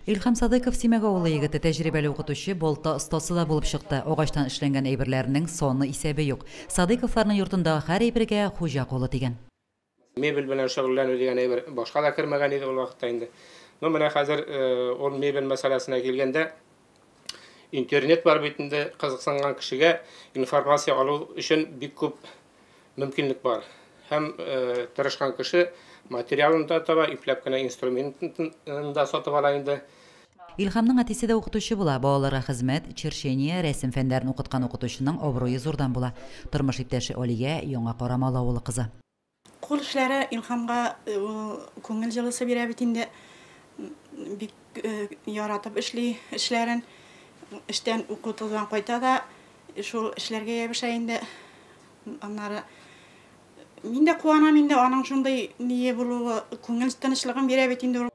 Илһам Садыйков Симәк авылы егете, тәҗрибәле укытучы, балта остасы да булып чыкты. Агачтан эшләнгән әйберләренең саны исәбе юк. Садыйковларның йортындагы һәр әйбергә хуҗа кулы тигән. Мебель белән шөгыльләнү дигән әйбер башка да кермәгән иде ул вакытта инде. Ну, менә хәзер ул мебель мәсьәләсенә килгәндә, интернет бар бит инде, кызыксынган кешегә информация алу өчен бик күп мөмкинлек бар. Һәм тырышкан кеше материалын да таба, ипләп кенә инструментын да сатып ала инде. Илһамның әтисе дә укытучы була. Балаларга хезмәт, черчение, рәсем фәннәрен укыткан укытучының абруе зурдан була. Тормыш иптәше Алия Яңа Карамалы авылы кызы. Кул эшләре Илһамга ул күңел җылысы бирә бит инде. Бик яратып эшли эшләрен. Эштән укытудан кайта да шул эшләргә ябыша инде. Аннары мин дә куанам инде аның шундый ние булуы, күңел тынычлыгын бирә бит инде ул.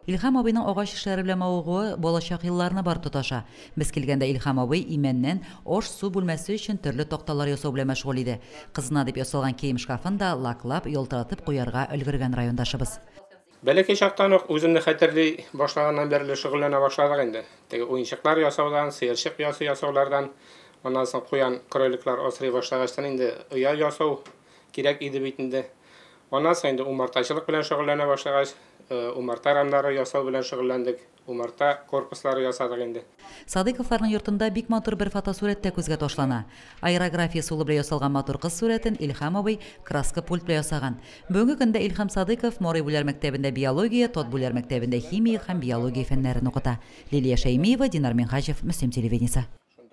Илһам абыйның агач эшләре белән мавыгуы балачак елларына барып тоташа. Без килгәндә Илһам абый имәннән аш-су бүлмәсе өчен төрле такталар ясау белән мәшгуль иде. Кызына дип ясалган кием шкафын да лаклап, ялтыратып куярга өлгергән райондашыбыз. Бәләкәй чактан ук үземне хәтерли башлаганнан бирле шөгыльләнә башладык инде. Теге уенчыклар ясаудан, сыерчык оясы ясаулардан, аннан соң куян, кроликлар асрый башлагачтан инде оя ясау кирәк иде бит инде. Аннан соң инде умартачылык белән шөгыльләнә башлагач, умарта рамнары ясау белән шөгыльләндек, умарта корпуслары ясадык инде. Садыйковларның йортында бик матур бер фотосурәт тә күзгә ташлана. Аэрография ысулы белән ясалган матур кыз сурәтен Илһам абый краска пульт белән ясаган. Бүгенге көндә Илһам Садыйков Морый Бүләр мәктәбендә биология, Тот Бүләр мәктәбендә химия һәм биология фәннәрен укыта. Лилия Шәймиева, Динар Минһаҗев, Мөслим телевидениесе.